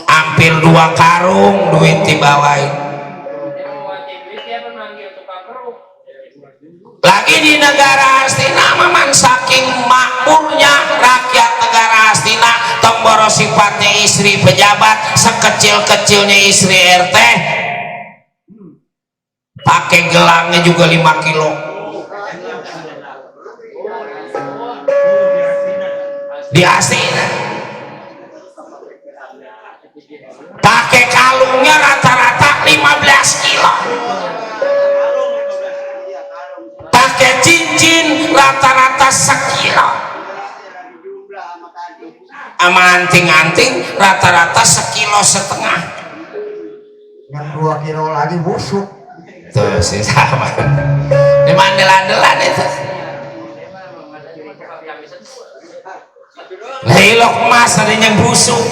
hampir 2 karung duit dibawain. Lagi di negara Hastina maman saking makmurnya rakyat negara Hastina tomboro sifatnya istri pejabat sekecil-kecilnya istri RT pakai gelangnya juga 5 kilo di Hastina, pakai kalungnya rata-rata 15 kilo, pakai cincin rata-rata 1 kilo, sama anting-anting rata-rata 1,5 kilo. Yang 2 kilo lagi busuk tuh sih sama di mandel-andelan itu hilok emas ada yang busuk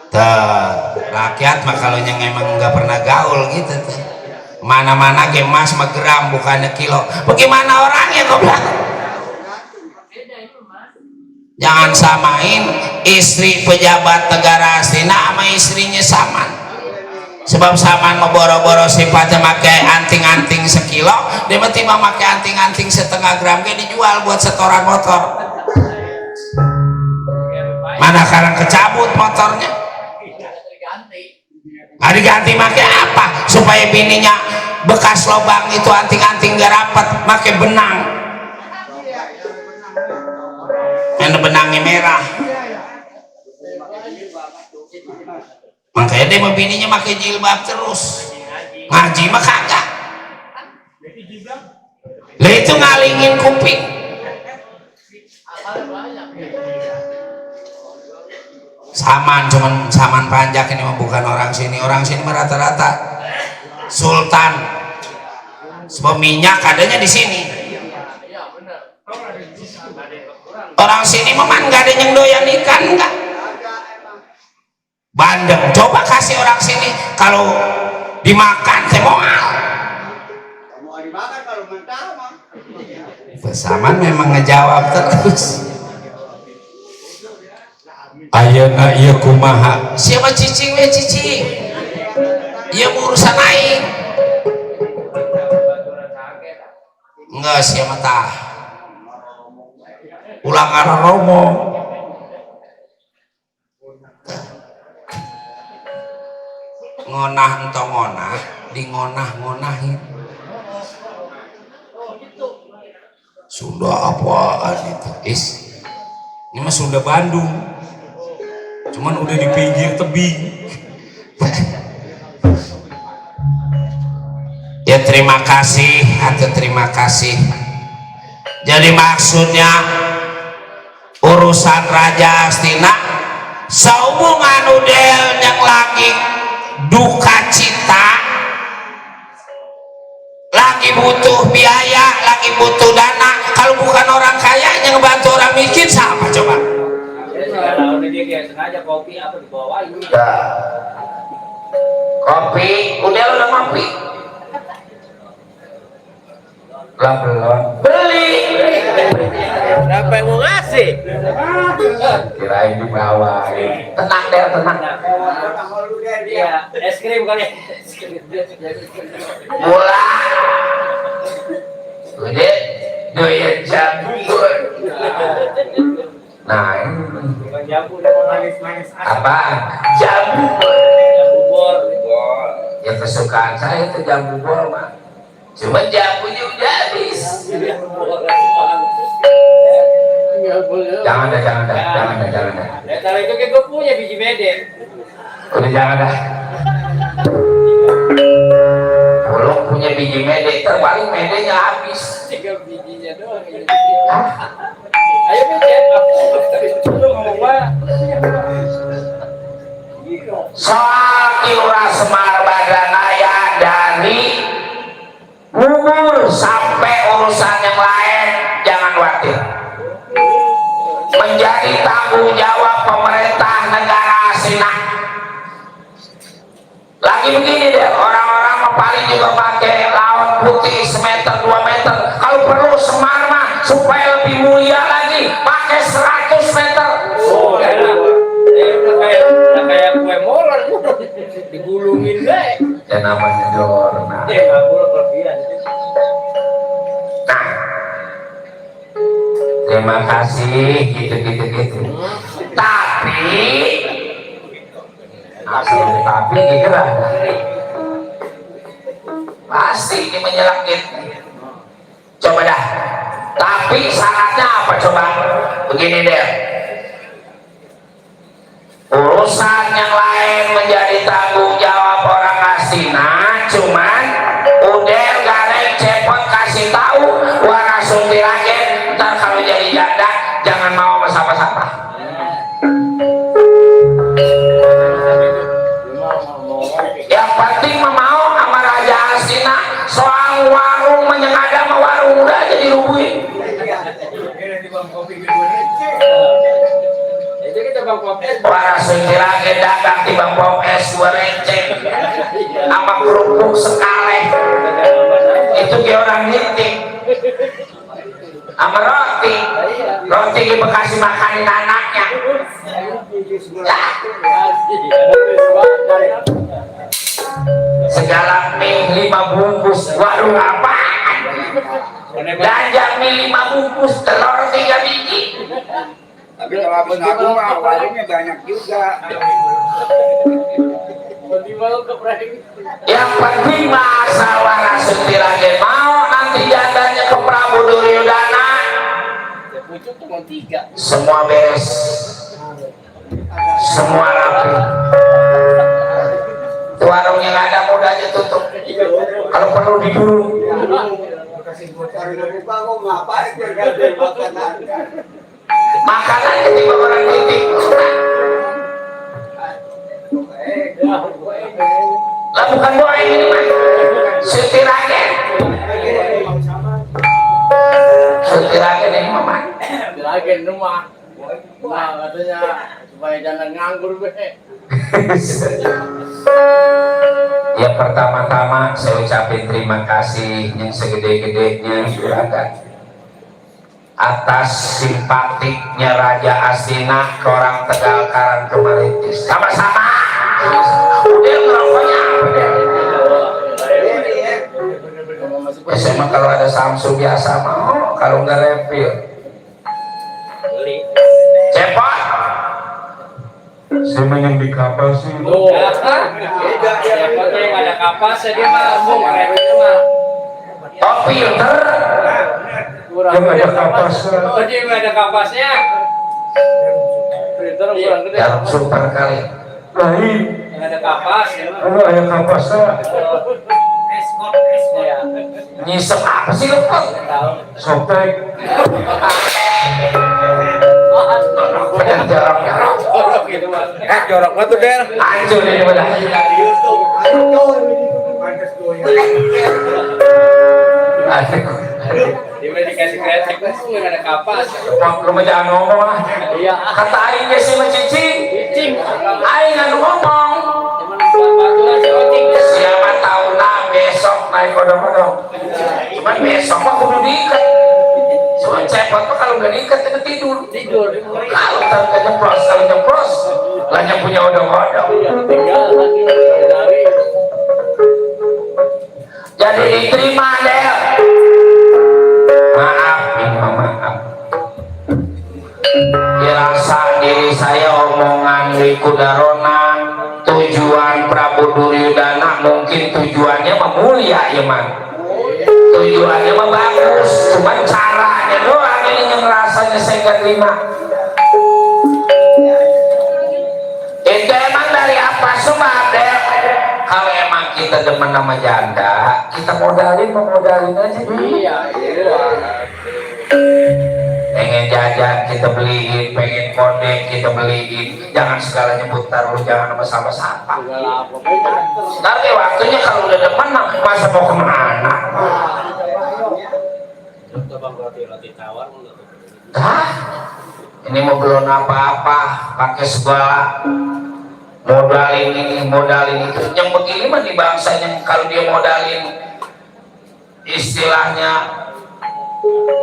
tuh rakyat mah kalau yang emang nggak pernah gaul gitu tuh mana-mana ke emas mah gram bukannya kilo. Bagaimana orangnya goblok? Jangan samain istri pejabat negara Hastina sama istrinya Saman, sebab Saman mau boro-boro sifatnya pakai anting-anting 1 kilo, dia tiba pakai anting-anting 0,5 gram dia dijual buat setoran motor. Mana sekarang kecabut motornya nggak diganti, pakai apa supaya bininya bekas lobang itu anting-anting gak rapet, pakai benang yang benangnya merah, makanya dia sama bininya pakai jilbab terus, ngaji mah kagak lah itu ngalingin kuping. Saman cuman Saman panjak ini mah bukan orang sini mah rata-rata sultan, sebab minyak adanya di sini. Orang sini memang nggak ada yang doyan ikan, enggak bandeng. Coba kasih orang sini kalau dimakan temoal. Saman memang ngejawab terus. Ayeuna ieu kumaha? Siapa cicing we cicing? Ieu urusan aing. Enggak siapa tah. Ulang arah romo. Ngonah entong ngonah, di ngonah-ngonahin. Sunda apaan itu? Ini mah Sunda Bandung. Cuman udah di pinggir tebing. Ya terima kasih atau terima kasih. Jadi maksudnya urusan Raja Hastina sehubungan udel yang lagi duka cita, lagi butuh biaya, lagi butuh dana. Kalau bukan orang kaya yang ngebantu orang miskin siapa coba? Sengaja kopi apa dibawain? Kopi, udah ngopi. Belum beli. Siapa yang mau ngasih? Kirain dibawain. Tenang deh, tenang. Iya, es krim kali. Mulai. Udah, doyan jambur. Nah, Bukan jambu, udah manis-manis. apa? Jambu. Jambu bor. Ya kesukaan saya itu jambu bor mah. Cuma jambunya udah habis. Jangan dah. Kalau itu kan gue punya biji mede. Udah jangan dah. Belum punya biji mede, terpaling medenya habis. 3 bijinya doang. Ayo biji. Lu ngomong apa? Soal Kiura Semar Badanaya dari bubur sampai urusan yang lain jangan khawatir. Menjadi tanggung jawab pemerintah negara Hastina. Lagi begini deh, orang-orang paling juga pakai lawan putih semeter 2 meter. Kalau perlu Semar mah supaya lebih mulia lagi pakai 100 meter. Oh, enak. Udah kayak kue molen. Digulungin deh. Ya namanya Dorna. Nggak boleh kelebihan. Nah, terima kasih gitu. Tapi gitu lah. Pasti ini menyelakit. Coba dah. Tapi syaratnya apa coba? Begini deh. Urusan yang lain menjadi tanggung jawab orang asina, cuman udah gareng cepot kasih tahu warna sunti lagi. Ntar kalau jadi janda jangan mau sama-sama. Yang penting mau sama Raja Asina soal warung menyengaja sama warung udah jadi rubuhin. Itu kita bang kopi. Para sunti lagi dagang di bang pom es 2 receh sama kerupuk sekale itu dia orang nitik sama roti di Bekasi makanin anaknya ya. Segala mie 5 bungkus warung apaan gajah mie 5 bungkus telur 3 biji. Tapi kalau abang-abang mah warungnya banyak juga. Yang penting masalah sunti lagi mau nanti jandanya ke Prabu Duryodana semua beres, semua rapi. Warungnya nggak ada modalnya tutup. Kalau perlu digulung. Makanan ketimbang orang titik. Lah bukan doa ini mah. Sutiragen. Sutiragen ini mama. Sutiragen rumah. Nah, katanya supaya jangan nganggur be. Ya pertama-tama saya ucapin terima kasih yang segede-gedenya Juragan atas simpatiknya Raja Astina ke orang Tegal Karang Kemerintis. Sama-sama. Udah ngerokoknya apa deh? SMA kalau ada Samsung biasa mau, kalau nggak refill. Cepot. Saya yang di kapal sih. Oh, siapa yang ada kapas dia mah mau itu mah. Oh filter. Kurang ada kapasnya. Oh, dia nggak ada kapasnya. Filter kurang gede. Jarum super kali. Lain, Nggak ada kapas ya. kalau ayah kapasnya Iya. Nyisep apa sih lu kok? Tahu. sobek. Jangan jorok-jorok. Jorok gitu mas. Jorok banget tuh Del. Hancur ini benar. Dia udah dikasih kreatif nggak ada kapas. Lu mah jangan ngomong lah. Iya. Kata aing ge sih mencicing. Cing. Aing nggak ngomong. Cuman baturan cing. Siapa tahu nah besok naik kodong-kodong. Cuman besok mah kudu diikat. Cuman cepot mah kalau nggak diikat itu tidur. Tidur. Kalau tak nyeplos, lah punya odong-odong. Tinggal lagi dari. Jadi diterima deh. Maaf, maaf. Dirasa diri saya omongan di Kudarona tujuan Prabu Duryodana mungkin tujuannya memulia ya man. Tujuannya mah bagus, cuman caranya doang ini yang rasanya saya nggak terima. Itu emang dari apa sebab deh? Kalau emang kita demen nama janda, kita modalin aja. Iya. Pengen jajan kita beliin, pengen kode kita beliin. Jangan segala nyebut taruh, jangan sama-sama. Nanti waktunya kalau udah demen, masa mau kemana? Hah? Ini mau belum apa-apa, pakai segala modalin ini, modalin itu. Yang begini mah di bangsa yang kalau dia modalin istilahnya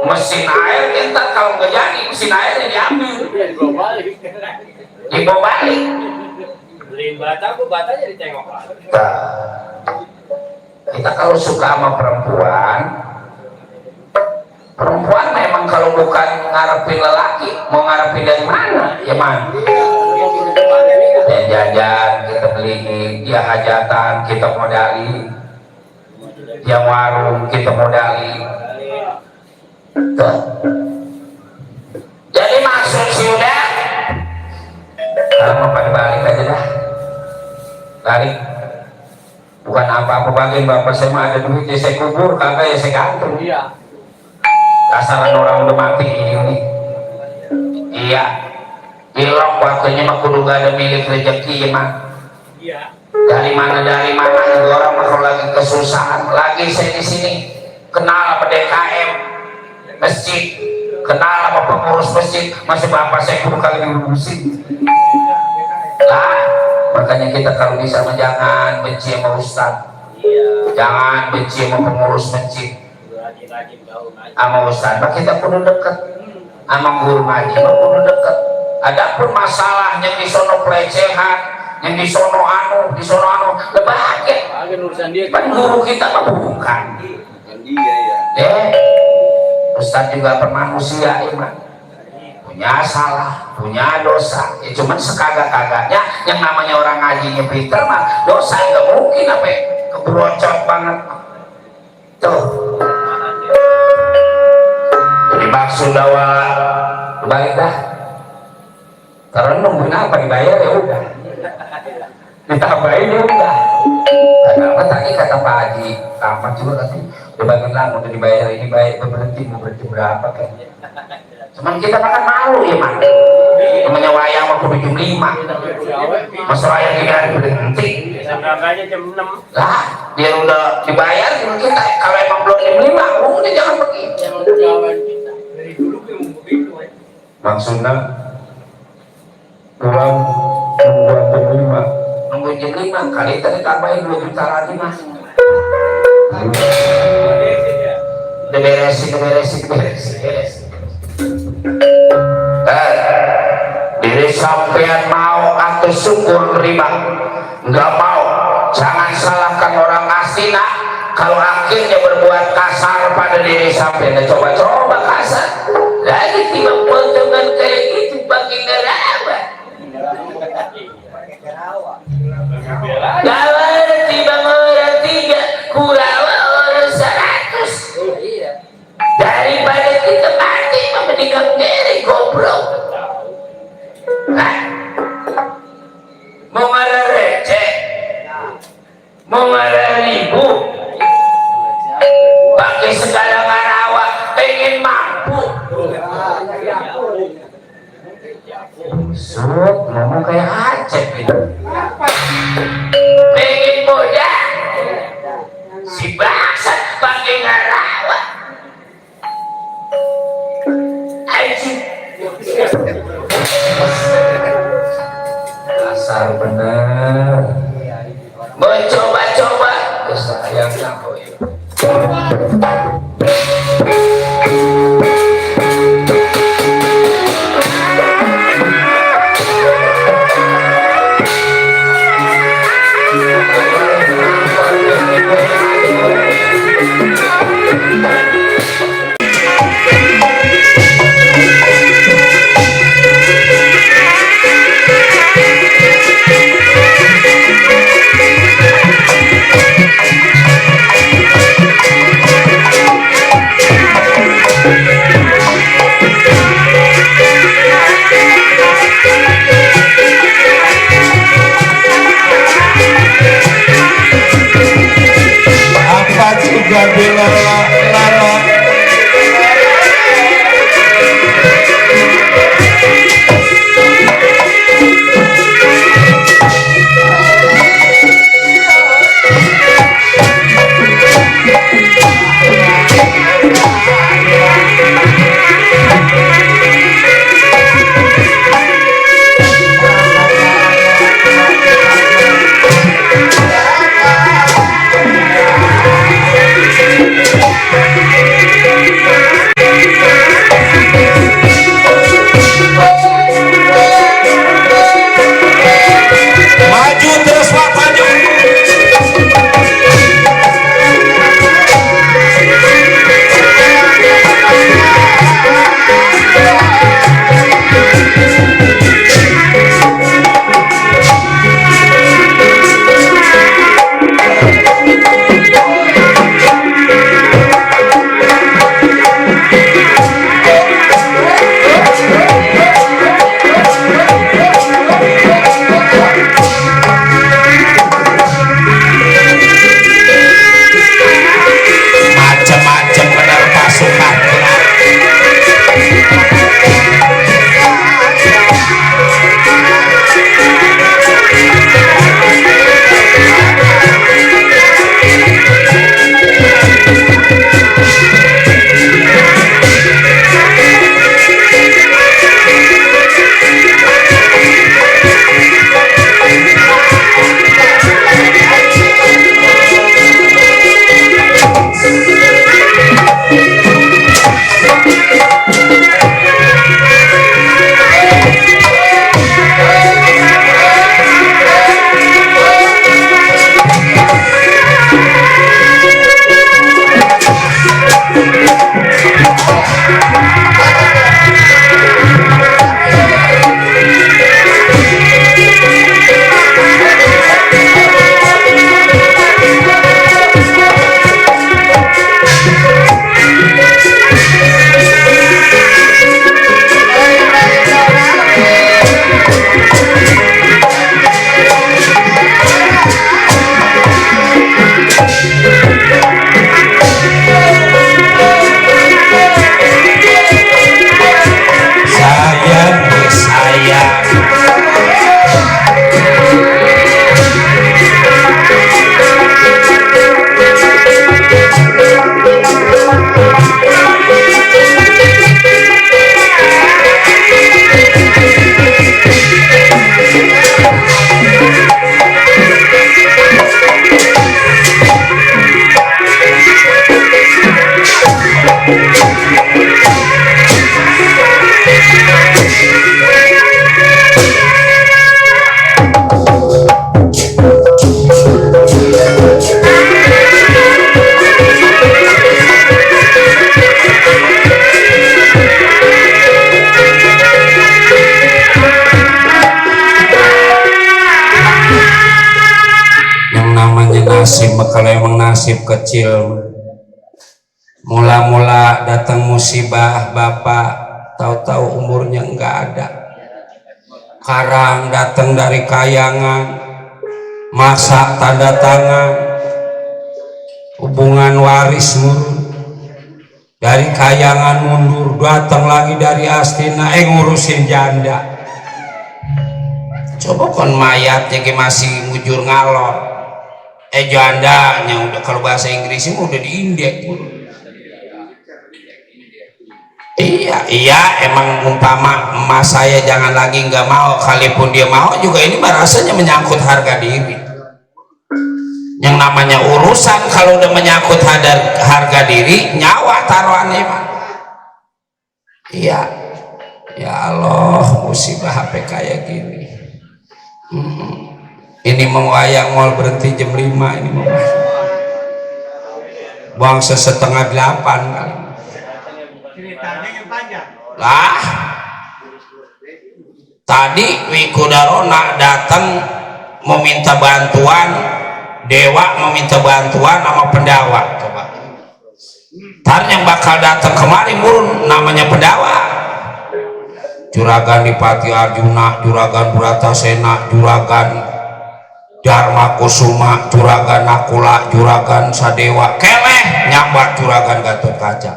mesin air kita kalau nggak jadi mesin airnya diambil dibawa balik. Beliin bata, aku batanya ditengok lagi. Kita kalau suka sama perempuan memang kalau bukan ngarepin lelaki mau ngarepin dari mana ya man, dia jajan kita beliin, dia hajatan kita modali, dia warung kita modali. Tuh. Jadi maksud si udah kalau mau pada balik aja dah, balik bukan apa-apa. Bagian bapak saya mah ada duit ya saya kubur, kagak ya saya gantung. Iya. Kasaran orang udah mati ini. Iya, ilok waktunya mah kudu gak ada milik rezeki ya mah. Iya. Dari mana orang mah kalau lagi kesusahan, lagi saya di sini kenal apa DKM masjid, kenal apa pengurus masjid, masih bapak saya kudu kali diurusin. Lah, makanya kita kalau bisa jangan benci sama ustad, jangan benci sama pengurus masjid, sama ustad. Nah, kita kudu deket sama guru ngaji, kudu deket. Adapun masalahnya di sono pelecehan, yang di sono anu, lebahagia. Urusan dia. Kan guru kita mah bukan. Dia ya. Ustad juga manusia iman, punya salah, punya dosa. Ya cuman sekagak-kagaknya yang namanya orang ngajinya pinter mah dosa nggak mungkin apa keberocot banget. Tuh. Jadi maksud dawa balik dah. Karena nungguin apa dibayar ya udah. Ditambahin ya udah. Karena tadi kata Pak Haji Ahmad juga katanya udah bagian lah udah dibayar ini baik berhenti mau berhenti berapa kan. Cuman kita makan malu ya man. Namanya wayang waktu jam 5. Masa wayang kita berhenti. Berangkatnya jam 6. Lah dia udah dibayar kita kalau emang belum jam 5 udah jangan pergi. Emang pegawai kita. Dari dulu memang begitu. Maksudnya kurang membuat jam 5. Nunggu jam 5 kali tadi tambahin 2 juta lagi mas. Udah beresin. Diri sampean mau atau syukur terima, nggak mau jangan salahkan orang asina kalau akhirnya berbuat kasar pada diri sampean. Coba kasar lagi tiba dengan kayak gitu bagi neraka. Kawan tiba orang 3 kurawa orang 100. Daripada kita mati mendingan diri goblok. Hah? Mau ngalah receh, mau ngalah ribut, pakai segala ngarawa, pengen mampu. Sud, ngomong kayak Aceh gitu. Pengen muda, si bangsat pakai ngarawa. Anjing. Kasar bener. Mau coba-coba, sayang kamu ya. kalau emang nasib kecil. Mula-mula datang musibah bapak, tahu-tahu umurnya enggak ada. Karang datang dari kayangan, masa tanda tangan, hubungan waris murun. Dari kayangan mundur, datang lagi dari Astina, ngurusin janda. Coba kon mayatnya masih mujur ngalor. Jandanya udah, kalau bahasa Inggrisnya udah diindek. Iya emang umpama emas saya jangan lagi nggak mau, kalipun dia mau juga ini mah rasanya menyangkut harga diri. Yang namanya urusan kalau udah menyangkut harga diri, nyawa taruhannya mah. Iya, ya Allah, musibah HP kayak gini. Ini mau wayang mal berhenti jam 5 ini mau buang setengah 8 kali. Lah tadi Wikudarona datang meminta bantuan, dewa meminta bantuan sama pendawa. Coba ntar yang bakal datang kemari murun namanya pendawa. Juragan Dipati Arjuna, Juragan Bratasena, Juragan Dharma Kusuma, Juragan Nakula, Juragan Sadewa, keleh nyambat Juragan Gatotkaca,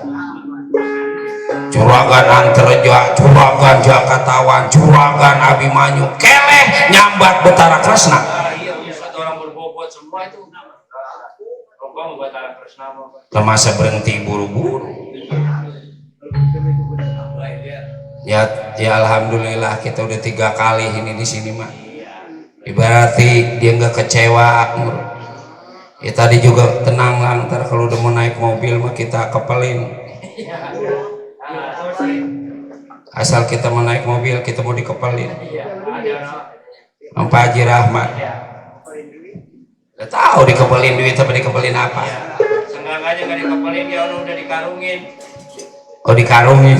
Juragan Antareja, Juragan Jakatawan, Juragan Abimanyu, keleh nyambat Betara Kresna. Orang berbobot semua itu. Kalau Betara Kresna Masa berhenti buru-buru. Ya alhamdulillah kita udah 3 kali ini di sini mah. Ibarati dia nggak kecewa. Ya tadi juga tenang lah, ntar kalau udah mau naik mobil mah kita kepelin. Asal kita mau naik mobil kita mau dikepelin. Pak Haji Rahmat. Udah tahu dikepelin duit tapi dikepelin apa? Sengaja nggak dikepelin, dia udah dikarungin. Oh dikarungin.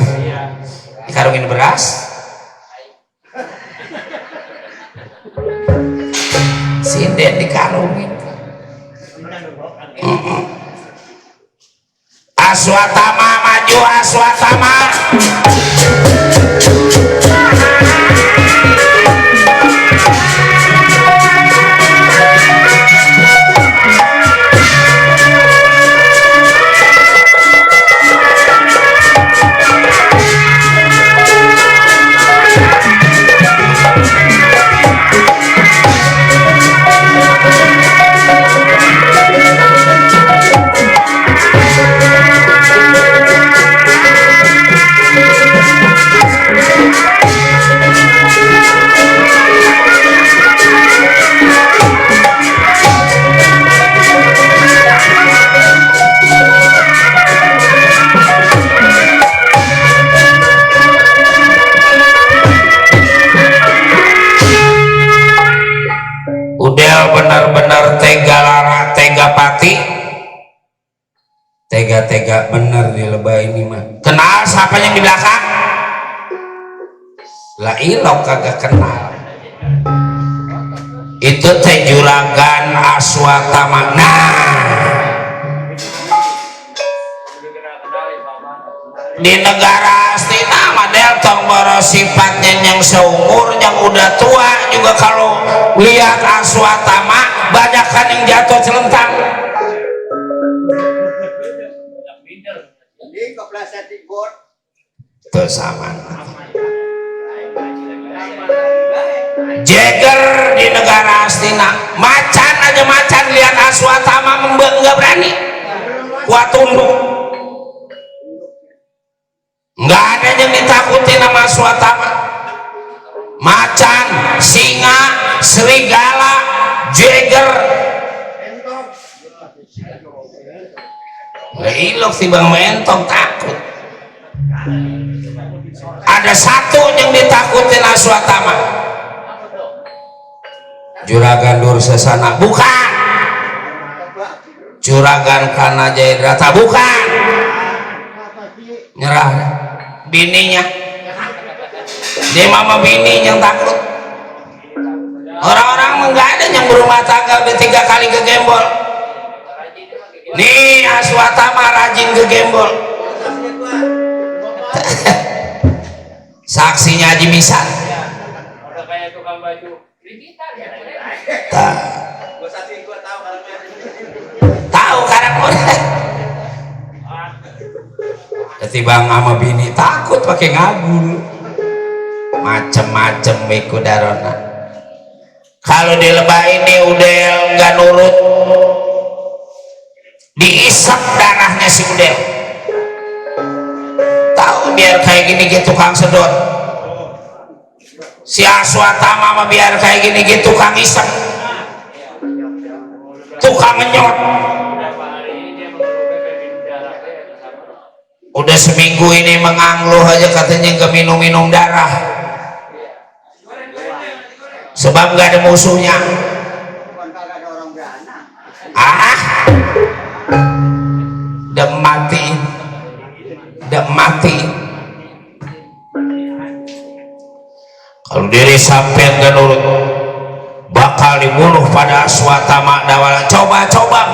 Dikarungin beras. Sinden dikarungin. Aswatama maju, Aswatama. Benar-benar tega lara, tega pati, tega bener di lebah ini mah. Kenal siapa yang di belakang? Lah ilok kagak kenal. Itu teh Juragan Aswatama. Nah di negara Astina mah deltong boro sifatnya yang seumur yang udah tua juga kalau lihat Aswatama banyakan yang jatuh celentang. Itu sama. Jagger di negara Astina, macan aja macan lihat Aswatama nggak berani, kuat tunduk. Nggak ada yang ditakuti nama Aswatama. Macan, singa, serigala, jagger, ilok tibang mentong takut. Ada satu yang ditakutin Aswatama, Juragan Dursasana, bukan. Juragan Kanajayadrata, bukan. Nyerah bininya, dia mama bini yang takut. Orang-orang enggak ada yang berumah tangga udah 3 kali ke gembol. nih Aswatama rajin ke gembol saksinya Haji Misan Udah kayak tukang baju di gitar ya. tahu karakter ketimbang sama bini takut pakai ngabul macem-macem beku darona. Kalau di lebah ini udel nggak nurut diisap darahnya si udel, tahu biar kayak gini gitu tukang sedot. Si Aswatama mah biar kayak gini gitu tukang isap, tukang ngenyot. Udah seminggu ini mengangluh aja katanya nggak minum darah sebab nggak ada musuhnya. Udah mati kalau diri sampai nggak nurut bakal dibunuh pada Aswatama dawalan. Coba kenapa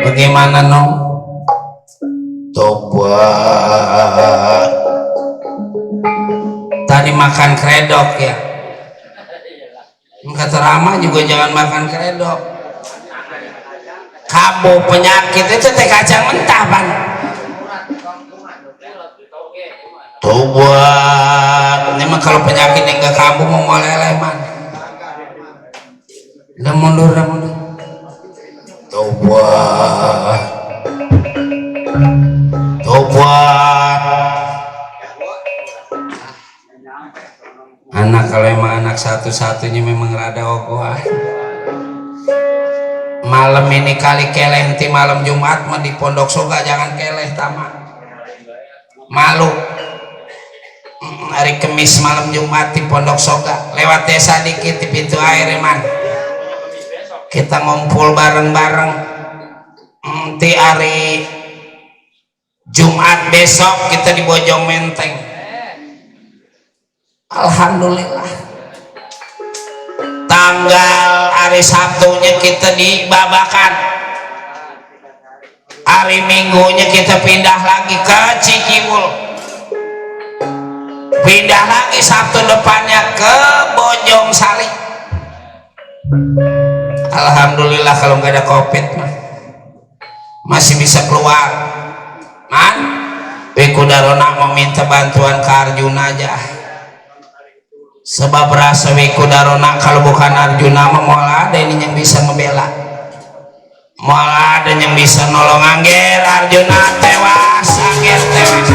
bagaimana no tobat tadi makan kredok ya, kata Rama juga jangan makan kredok, kambuh penyakit itu teh kacang mentah pan. Tobat ini mah kalau penyakit yang gak kambuh mau meleleh man, udah mundur tobat anak. Kalau emang anak satu-satunya memang rada ogoh. Malam ini kali keleh ti malam Jumat mah di Pondok Soga jangan keleh tamat malu. Hari Kemis malam Jumat di Pondok Soga lewat desa dikit di pintu air man kita ngumpul bareng-bareng. Nanti hari Jumat besok kita di Bojong Menteng. Alhamdulillah. Tanggal hari Sabtunya kita di Babakan. Hari Minggunya kita pindah lagi ke Cikibul. Pindah lagi Sabtu depannya ke Bojong Sari. Alhamdulillah kalau nggak ada COVID mah masih bisa keluar man. Beku Darona meminta bantuan ke Arjuna aja sebab rasa Beku Darona kalau bukan Arjuna mah malah ada ini yang bisa membela malah ada yang bisa nolong Angger. Arjuna tewas, Angger tewas.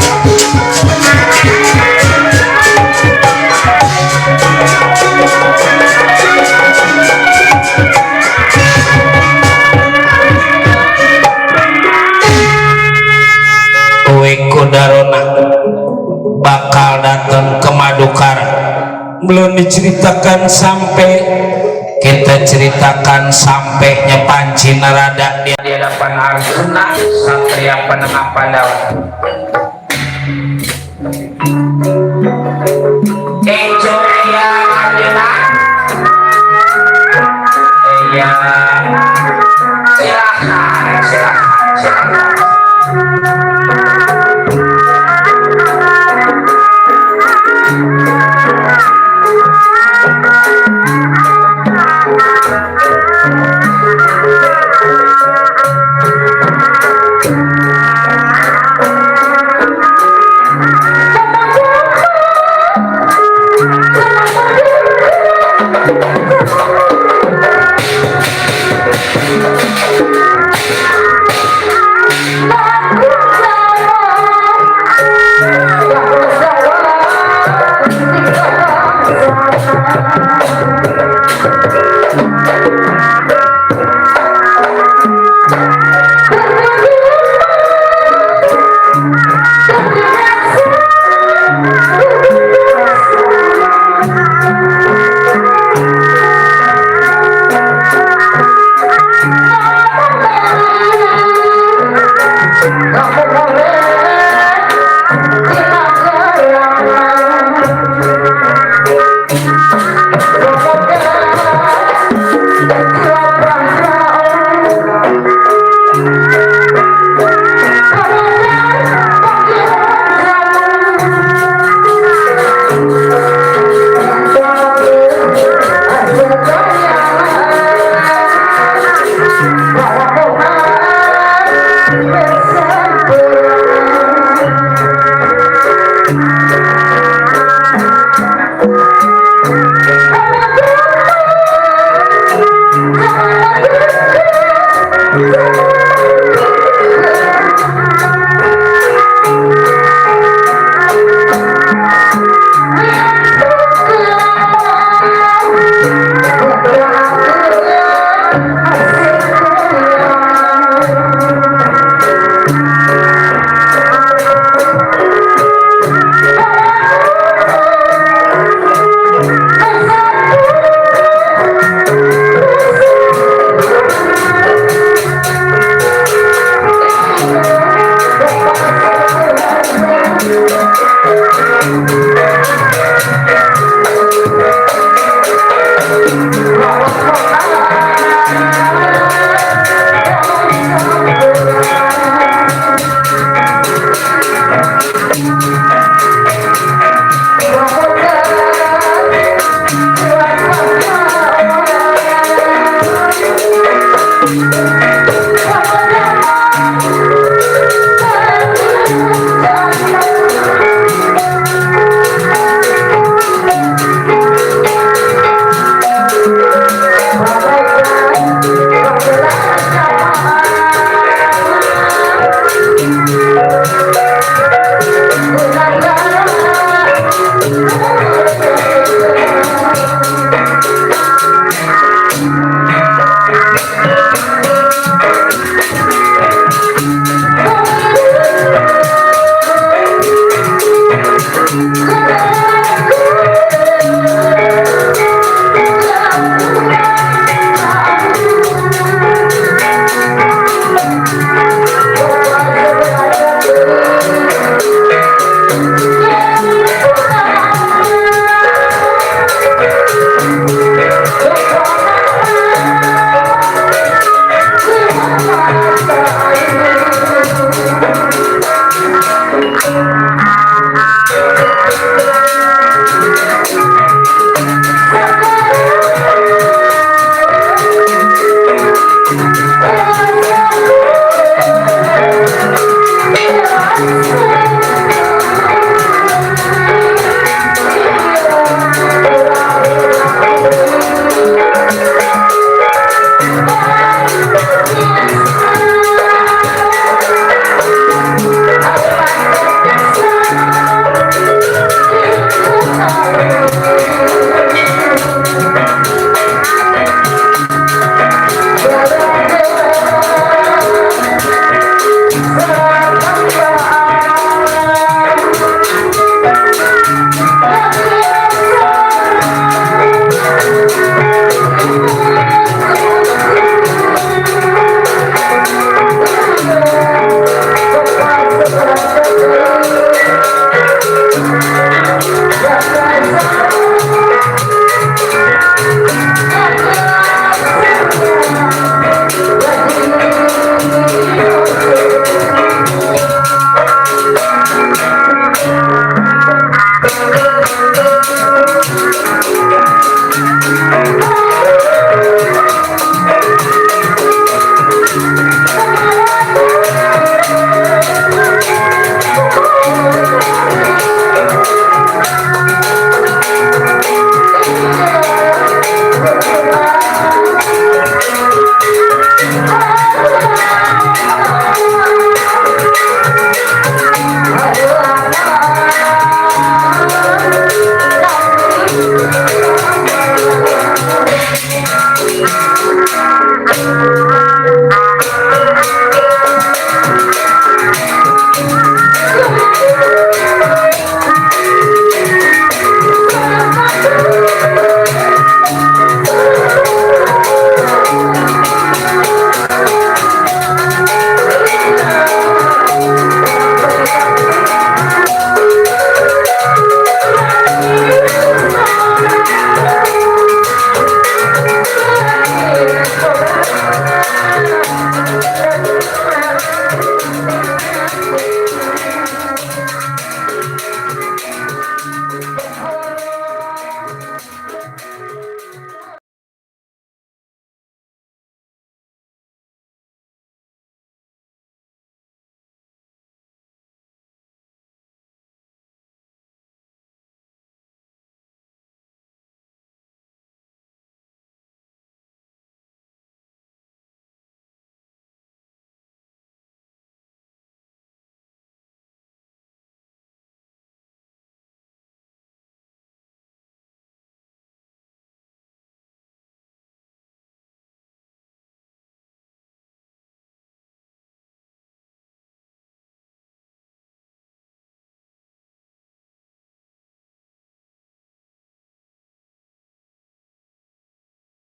Kudarona bakal datang ke Madukara. Belum diceritakan sampai, kita ceritakan sampainya Panci Narada di hadapan Arjuna, Satria Penengah Pandawa.